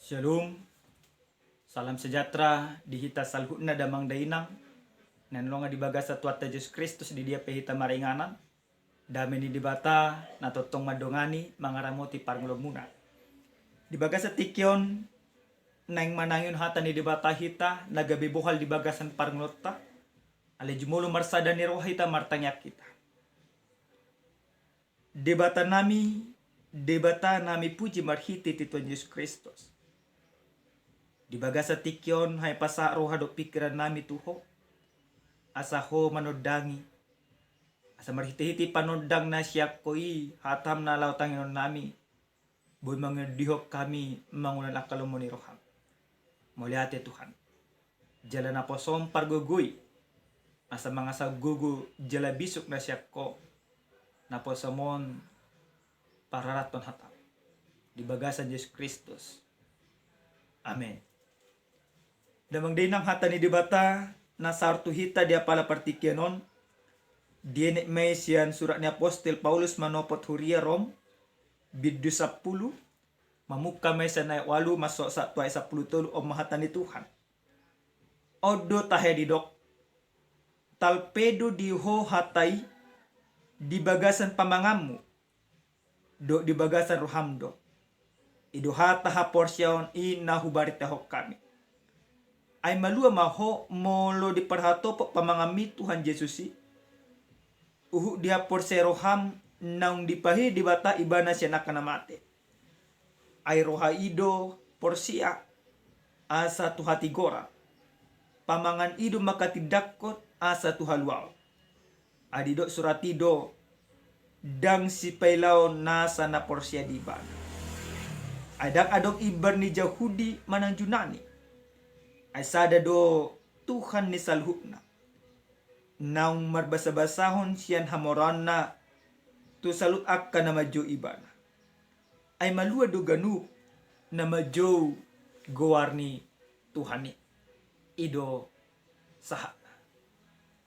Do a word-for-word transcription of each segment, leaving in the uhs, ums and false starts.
Shalom. Salam sejahtera di hita saluhutna damang dainang. Naeng longa di bagasan Tuhanta Jesus Kristus di dia pe hita maringanan. Dame ni Debata na tongtong mandongani mangaramoti parngoluonmuna. Di bagasan tingki on naeng manangihon hata ni Debata hita na gabe bohal di bagasan parngoluonta. Alai jumolo marsada ni roha hita martangiang hita. Debata nami, Debata nami puji marhite tu Tuhan Jesus Kristus. Di bagasan tingki on hae pasahat roha dohot pingkiran nami tu Ho. Asa Ho manondangi. Asa marhite-hite panondang na sian Ho i hatam na laho tangiangon nami. Boi mangondihon hami mangula angka lomo ni roham. Mauliate Tuhan. Jala naposom pargogoi. Asa mangasahon gogo jala bisuk na sian Ho. Naposom on pararathon hatam. Di bagasan Jesus Kristus. Amen. Damang dainang hata ni Debata na sahat tu hita di apala partingkian on. Dienet ma i sian surat ni apostel Paulus manopot huria Rom. Bindu sampulu. Mamungka ma i sian ayat ualu masuk sahat tu ayat sampulu tolu on ma hata ni Tuhan. On do tahe didok. Talpe do di ho hata i di bagasan pamanganmu. Dohot di bagasan roham do. I do hata haporseaon i na hubaritahon hami. Ai malua ma ho molo diparhatopot pamanganmi Tuhan Jesus i. Huhut dihaporseai roham naung dipahirim Debata ibana sian angka na mate. Ai roha i do porsea asa tu hatigoran. Pamangan i do manghatindanghon asa tu haluaon. Ai didok surat i do ndang sipailaon nasa na porsea di ibana. Ai ndang adong imbar ni Jahudi manang Junani. Ai sada do Tuhan ni saluhutna. Naung marbasabasahon sian hamoraonna tu saluhut angka na manjou ibana. Ai malua do ganup na manjou goar ni Tuhan i. I do sahatna.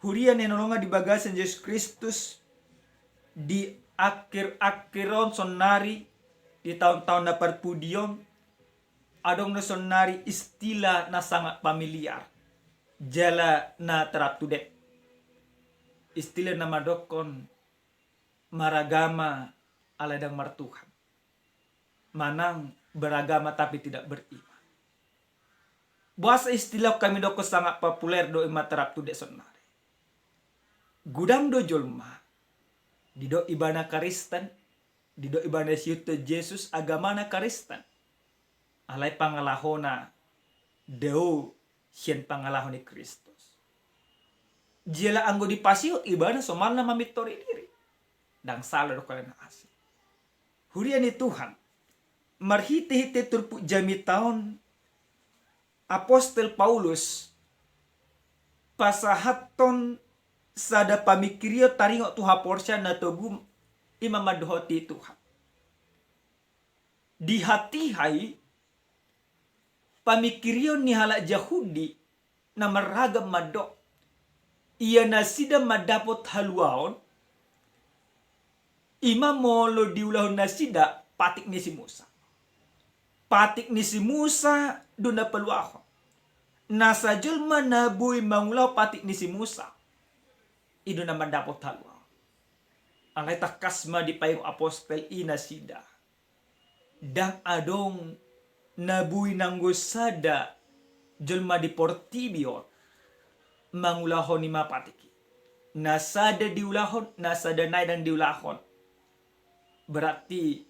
Huria na hinaholongan di bagasan Jesus Kristus di akhir-akhir on saonnari di taon-taon na parpudi on adong do saonnari istilah na sangat familiar jala na terap to date. Istilah na mandokkon maragama alai ndang martuhan. Manang beragama tapi tidak beriman. Boasa istilah on hami dokkon sangat populer dohot ima terap to date saonnari. Godang do jolma didok ibana Kristen, didok ibana siihuthon Jesus agamana Kristen. Alai pangalahona dao sian pangalaho ni Kristus. Jala anggo dipasihut ibana somalna mamintori diri. Ndang sala do hona na asing. Huria ni Tuhan, marhite-hite turpuk jamita on apostel Paulus pasahathon sada pamingkirion taringot tu haporseaon na togu ima mandohoti Tuhan. Di hatiha i pamingkirion ni halak Jahudi na marragam mandok ia nasida mandapot haluaon ima molo diulahon nasida patik ni si Musa. Patik ni si Musa do na paluahon. Nasa jolma na boi mangulahon patik ni si Musa i do na mandapot haluaon. Alai tangkas ma dipaingot apostel i nasida. Ndang adong na boi nanggo sada jolma di portibi on mangulahon ima patik i. Na sada diulahon, na sada nai ndang diulahon. Berarti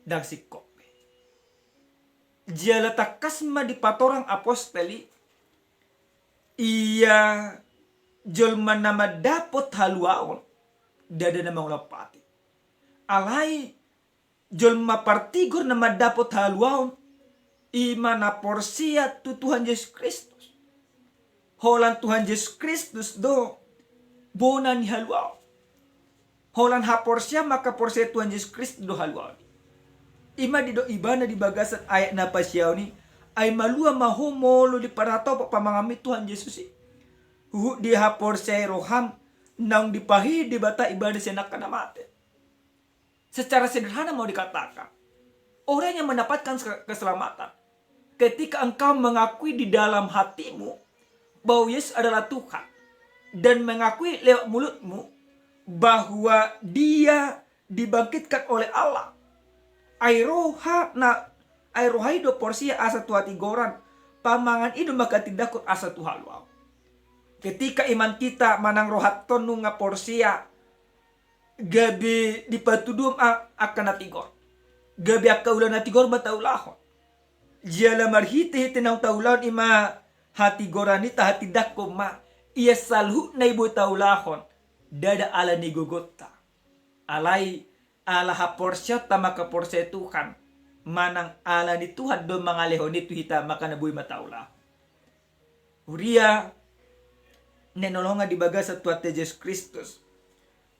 ndang singkop be. Jala tangkas ma dipatorang apostel i ia jolma na mandapot haluaon ndada na mangulahon patik. Alai jolma partigor na mandapot haluaon ima na porsea tu Tuhan Jesus Kristus. Holan Tuhan Jesus Kristus do bona ni haluaon. Holan haporseaon mangkaporseai Tuhan Jesus Kristus do haluaon. Ima didok ibana di bagasan ayat na pasiaon i, ai malua ma ho molo diparhatopot pamanganmi Tuhan Jesus i. Huhut dihaporseai roham naung dipahirim Debata ibana sian angka na mate. Secara sederhana mau dikatakan, Orang yang mendapatkan se-, keselamatan. Ketika engkau mengakui di dalam hatimu bahwa Yesus adalah Tuhan dan mengakui lewat mulutmu bahwa Dia dibangkitkan oleh Allah. Ai roha na, ai roha i do porsea asa tu hatigoran, pamangan i do manghatindanghon asa tu haluaon. Ketika iman kita manang rohanta on nunga porsea, gabe dipatuduhon a-, angka na tigor, gabe angka ulaon na tigor ma taulahon. Jala marhitehite naung taulahon i ma hatigoran i, tahatindanghon ma ia saluhutna i boi taulahon, ndada ala ni gogonta. Alai ala haporseaonta mangkaporseai Tuhan, manang ala ni Tuhan do mangalehon i tu hita, mangkana boi ma taulahon. Huria na hinaholongan di bagasan Tuhanta Jesus Kristus,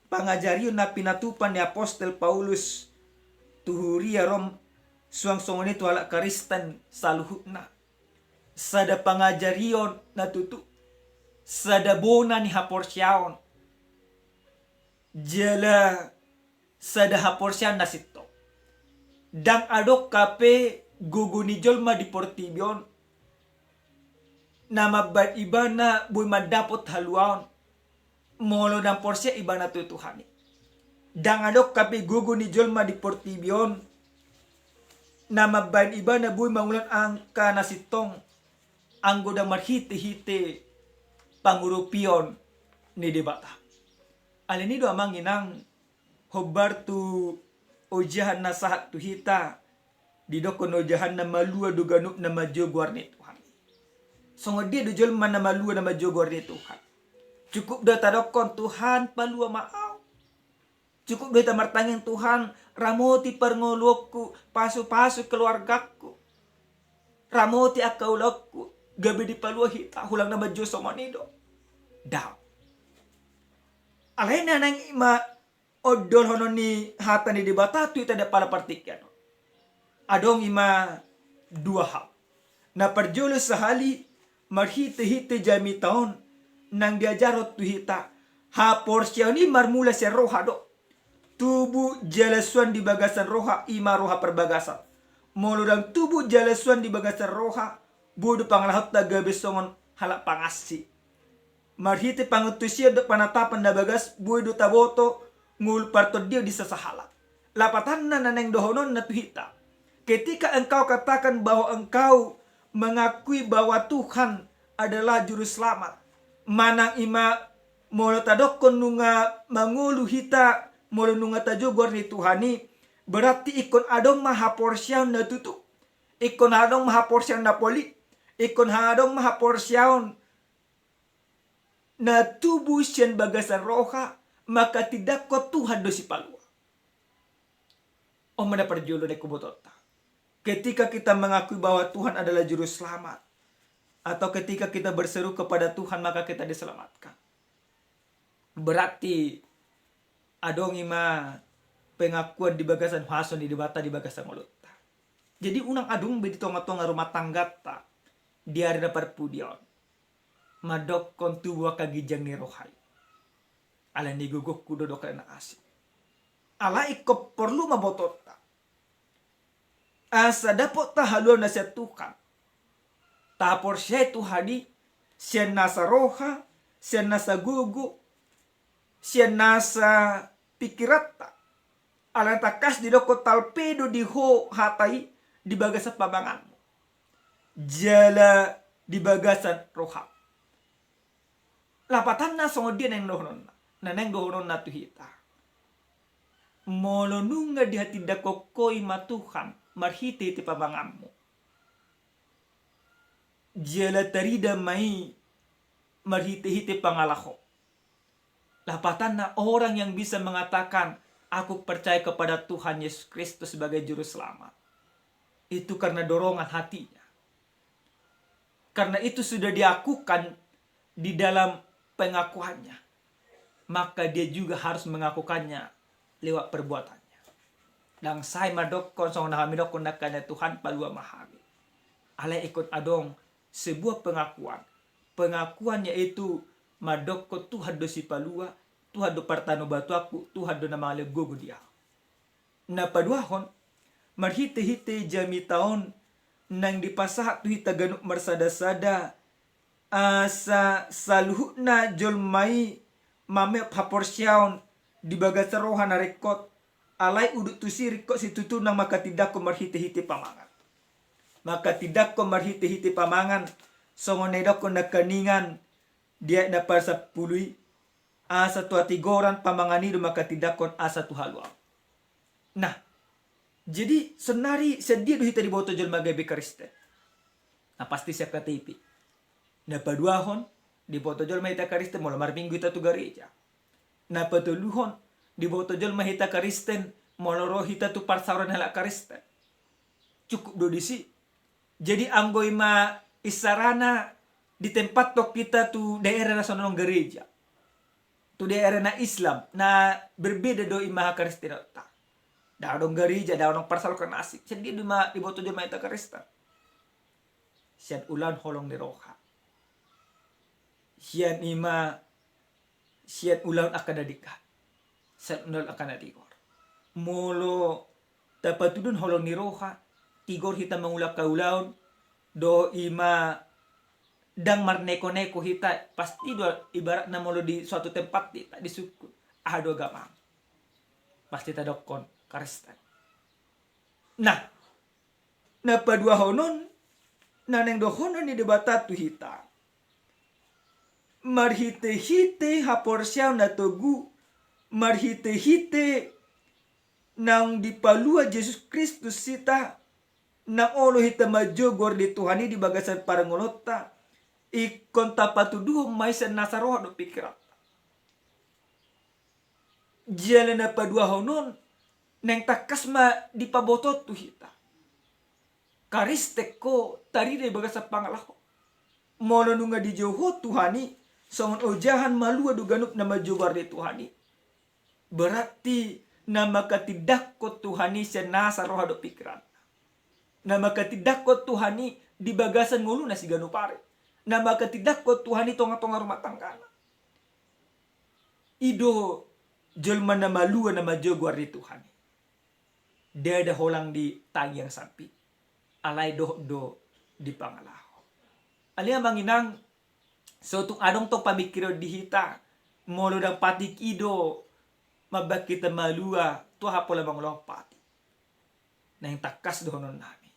pangajarion na pinatupa ni apostel Paulus tu huria Rom, suang songon i tu halak Kristen saluhutna, sada pangajarion na tutu, sada bona ni haporseaon, jala sada haporseaon na sintong. Ndang adong hape gogo ni jolma di portibi on na mambahen ibana boi mandapot haluaon molo ndang porsea ibana tu Tuhan i. Ndang adong hape gogo ni jolma di portibi on na mambahen ibana boi mangulahon angka na sintong anggo ndang marhitehite pangurupion ni Debata. Alani i do, amang inang, hombar tu ojahan na sahat tu hita, didokkon ojahan na malua do ganup na manjou goar ni Tuhan. Songon dia do jolma na malua na manjou goar ni Tuhan? Cukup do tadokkon, "Tuhan, palua ma ahu." Cukup do hita martangiang, "Tuhan, ramoti parngoluonku, pasupasu keluargaku, ramoti angka ulaonku." Gabe dipalua hita, hulang na manjou songon i do? Daong. Alai na naeng i ma ondolhonon ni hata ni Debata tu hita di apala partingkian on. Adong i ma dua hal. Na parjolo sahali, marhitehite jamita on, naeng diajarhon tu hita, haporseaon i marmula sian roha do. Tubu jala suan di bagasan roha, i ma roha parbagasan. Molo ndang tubu jala suan di bagasan roha, boi do pangalahonta gabe songon halak pangansi. Marhite pangantusion dohot panatapan na bagas, boi do taboto ngolu partondion di sasahalak. Lapatanna na naeng dohononna tu hita, ketika engkau katakan bahwa engkau mengakui bahwa Tuhan adalah Juruselamat, manang i ma molo tadokkon nunga mangolu hita, molo nunga tajou goar ni Tuhan i, berarti ingkon adong ma haporseaon na tutu. Ingkon adong ma haporseaon na polit. Ingkon adong ma haporseaon na tubu sian bagasan roha, manghatindanghon Tuhan do Sipalua. On ma na parjolo naeng hubotoonta. Ketika kita mengakui bahwa Tuhan adalah Juruselamat, atau ketika kita berseru kepada Tuhan, maka kita diselamatkan. Berarti adong i ma pengakuan di bagasan huaso ni Debata di bagasan ngolunta. Jadi unang adong be di tongatonga rumah tanggata di ari na parpudi on mandokkon tubu angka ginjang ni roha i. Alani gogongku do, dok na asing. Alai ingkon porlu ma botoonta asa dapotta haluaon na sian Tuhan. Taporseai Tuhan i sian nasa roha, sian nasa gogo, sian nasa pingkiranta. Alana tangkas didokkon, talpe do di ho hata i di bagasan pamanganmu jala di bagasan roham. Lapatanna songon dia naeng dohononna? Na naeng dohononna tu hita, molo nunga dihatindanghon ho i ma Tuhan marhitehite pamanganmu, jala tarida ma i marhitehite pangalahom. Lapatanna, orang yang bisa mengatakan, "Aku percaya kepada Tuhan Yesus Kristus sebagai Juru Selamat," itu karena dorongan hatinya. Karena itu sudah diakukan di dalam pengakuannya, maka dia juga harus mengakukannya lewat perbuatannya. Ndang sae mandokkon songon na hami dokkon nangkaningan, "Tuhan, palua ma hami." Alai ingkon adong sebuah pengakuan. Pengakuan yaitu mandokkon, "Tuhan do Sipalua, Tuhan do partanobatuanku, Tuhan do na mangalehon gogo di ahu." Na paduahon, marhite-hite jamita on naeng dipasahat tu hita ganup marsada-sada, asa saluhutna jolma i mameop haporseaon di bagasan roha na ringkot, alai udut tusi ringkot situtu nang manghatindanghon marhite-hite pamangan. Manghatindanghon marhite-hite pamangan, songon na nidokhon nangkiningan di ayat na parsampulu i, asa tu hatigoran pamangan i do manghatindanghon asa tu haluaon. Nah, jadi saonari sian dia do hita diboto jolma gabe Kristen? Na pasti sian K T P. Na paduahon, diboto jolma hita Kristen molo marminggu hita tu gareja. Na patoluhon, diboto jolma hita Kristen molo ro hita tu parsaoran halak Kristen. Cukup do disi. Jadi anggo i ma isarana ditempathon hita tu daerah na so adong gareja, tu daerah na Islam, na berbeda do i ma hakristenonta. Ndang adong gareja, ndang adong parsaoran na asing. Sian dia do i ma diboto jolma hita Kristen? Sian ulaon holong ni roha. Sian i ma sian ulaon angka na denggan, sian ulaon angka na tigor. Molo tapatuduhon holong ni roha, tigor hita mangula angka ulaon, dohot i ma ndang marneko-neko hita, pasti do ibaratna molo di suatu tempat hita disungkun, aha do agamam? Pasti tadokhon Kristen. Nah, na paduahon on, na naeng dohonon ni Debata tu hita, marhite-hite haporseaon na togu, marhite-hite naung dipalua Jesus Kristus hita, naung olo hita manjou goar ni Tuhan i di bagasan parngoluonta, ingkon tapatuduhon ma i sian nasa roha dohot pingkiranta. Jala na paduahon on, naeng tangkas ma dipabotohon tu hita, Kristen ho tarida di bagasan pangalaho. Molo nunga dijou ho Tuhan i, songon ojahan malua do ganup na manjou goar ni Tuhan i, berarti na manghatindanghon Tuhan i sian nasa roha dohot pingkiranna. Na manghatindanghon Tuhan i di bagasan ngoluna siganup ari. Na manghatindanghon Tuhan i tonga-tonga rumah tanggana. I do jolma na malua na manjou goar ni Tuhan i. Ndada holan di tangiang sampit, alai dohot do di pangalaho. Ale amang inang, so tung adong tong pamingkiron di hita, molo ndang patik i do mambaen hita malua, tu aha pola mangulahon patik? Naeng tangkas dohonon nami,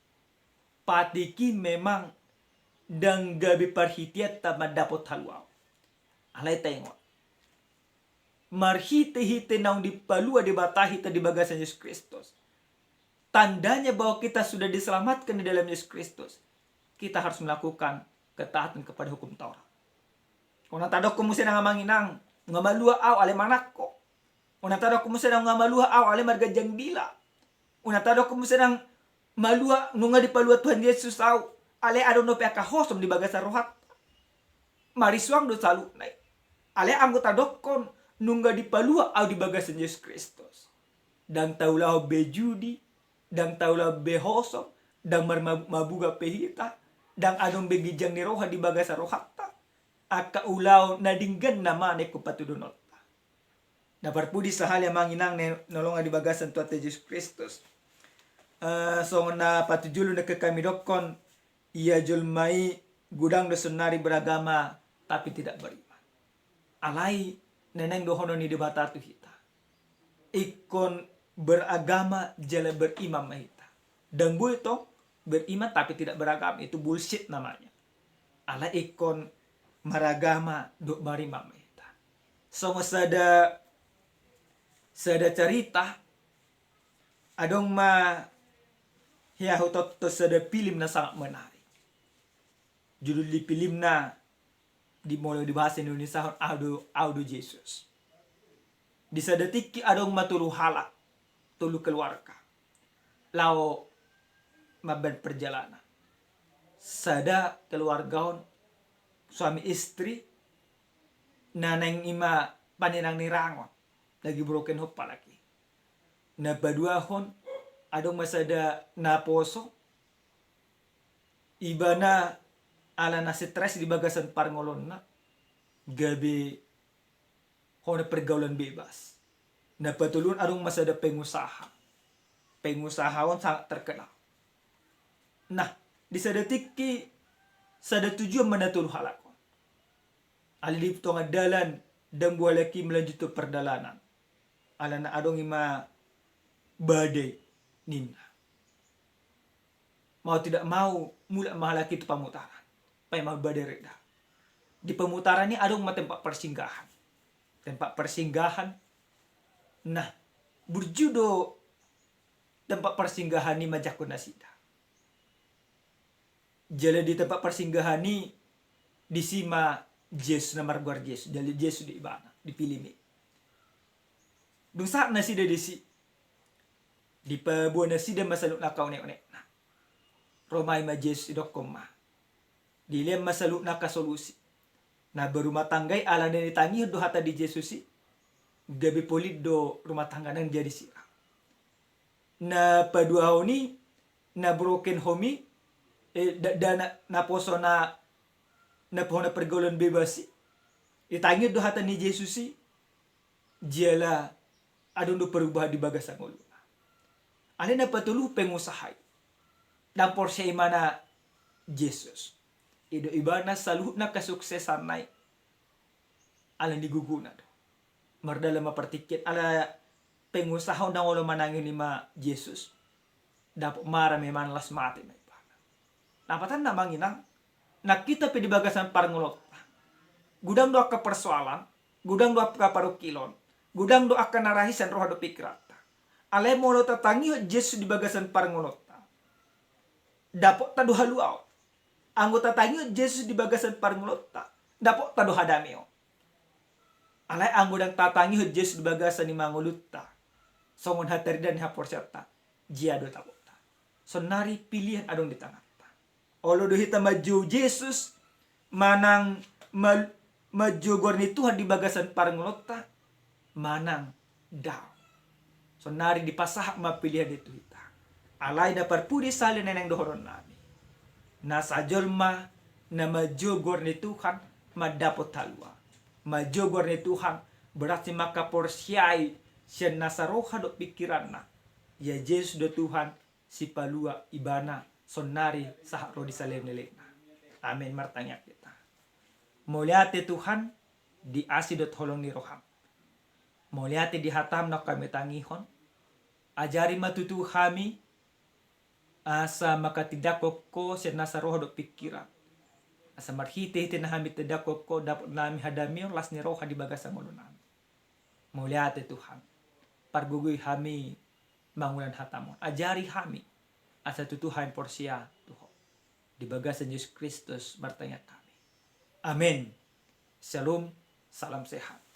patik i memang ndang gabe parhiteanta mandapot haluaon. Alai taingot, marhite-hite naung dipalua Debata hita di bagasan Jesus Kristus, tandanya bahwa kita sudah diselamatkan di dalam Yesus Kristus, kita harus melakukan ketaatan kepada hukum Taurat. Unang tadokhon muse nang amang inang, nunga malua au ale manang ho. Unang tadokhon muse nang nunga malua au ale marganjang dila. Unang tadokhon muse nang malua, nunga dipalua Tuhan Yesus au, ale adong dope angka hosom di bagasan rohanta. Marisuang do saluhutna i. Ale anggo tadokhon nunga dipalua au di bagasan Jesus Kristus, ndang taulahon be judi, ndang taulahon be hosom, ndang marmabuk-mabugan pe hita, ndang adong be ginjang ni roha di bagasan rohanta. Angka ulaon na denggan nama na ingkon patuduhononta. Na parpudi sahali amang inang na hinaholongan di bagasan Tuhanta Jesus Kristus. Eh, songon na patujolo nangkin hami dokhon, ia jolma i godang do saonari beragama tapi tidak beriman. Alai na naeng dohonon ni Debata tu hita, ingkon beragama jala beriman ma hita. Ndang boi tong beriman tapi tidak beragama, itu bullshit namanya. Alai ingkon maragama dohot beriman ma hita. Songon sada, sada carita, adong ma hea hutonton sada pilim na sangat menarik. Judul ni pilimna di, molo di bahasa Indonesiahon, Au do, Au do Jesus. Di sada tingki adong ma tolu halak, tolu keluarga, laho mambaen perjalanan. Sada keluarga on suami istri, na naeng i ma panirang-nirangon, lagi broken home apalagi. Na paduahon, adong ma sada naposo, ibana ala na stres di bagasan parngoluonna, gabe hona pergaulan bebas. Na patoluhon, adong ma sada pengusaha, pengusaha on sangat terkenal. Nah, di sada tingki, sada tujuan ma na tolu halak on. Alai di tonga dalan, ndang boi halak i melanjutkan pardalanan. Alana adong i ma badai ninna. Mau tidak mau, mulak ma halak i tu pamutaran. Paima badai reda. Di pamutaran i adong ma tempat persinggahan. Tempat persinggahan. Nah, burju do tempat persinggahan i manjangkon nasida. Jala di tempat persinggahan i, disi ma Jesus na margoar Jesus, jala Jesus do ibana, dipilih ma i. Dung sahat nasida disi, dipaboa nasida ma saluhutna angka onek-onekna. Ro ma i ma Jesus, didokkon ma. Dilehon ma saluhutna angka solusi. Na berumah tangga i alana ditangihon do hata ni Jesus i, gabe polin do rumah tangga nang jadi sirang. Na paduahon i, na broken home i, eh, da-, dana, naposona, naposona pergaulan bebas i, ditangihon do hata ni Jesus i, jala adong do perubahan di bagasan ngoluna. Alai na patoluhon pengusaha i, ndang porsea ibana Jesus. I do ibana saluhutna kesuksesanna i ala ni gogona do. Mardalan ma partingkian, ala pengusaha on ndang olo manangihon i ma Jesus. Dapot ma rame manlas mate ma ibana. Lapatanna amang inang, nang hita pe di bagasan parngoluonta, godang do angka persoalan, godang do angka parungkilon, godang do angka na ra hisa sian roha dohot pingkiranta. Alai molo tatangihon Jesus di bagasan parngoluonta, dapotta do haluaon. Anggo tatangihon Jesus di bagasan parngoluonta, dapotta do hadameon. Alai anggo ndang tatangihon Jesus di bagasan ima ngolunta, songon hataridaan ni haporseaonta, jea do tabotta. Saonnari pilihan adong di tanganta. Olo do hita manjou Jesus, manang ma-, manjou goar ni Tuhan di bagasan parngoluonta, manang daong. Saonnari dipasahat ma pilihan i tu hita. Alai na parpudi sahali na naeng dohononnami, nasa jolma na manjou goar ni Tuhan mandapot haluaon. Manjou goar ni Tuhan berarti mangkaporseai sian nasa roha dohot pingkiranna, ia Jesus do Tuhan, Sipalua, ibana saonnari sahat ro di saleleng ni lelengna. Amen. Martangiang hita. Mauliate Tuhan, di asi dohot holong ni roham. Mauliate di hatam naung hami tangihon. Ajari ma tutu hami asa manghatindanghon Ho sian nasa roha dohot pingkiran. Asa marhitehite na hami tindanghon Ho, dapot nami hadameon, las ni roha di bagasan ngolunami. Mauliate Tuhan. Pargogoi hami mangulang hatam on. Ajari hami asa tutu hami porsea tu Ho. Di bagasan Jesus Kristus martangiang hami. Amen. Shalom, salam sehat.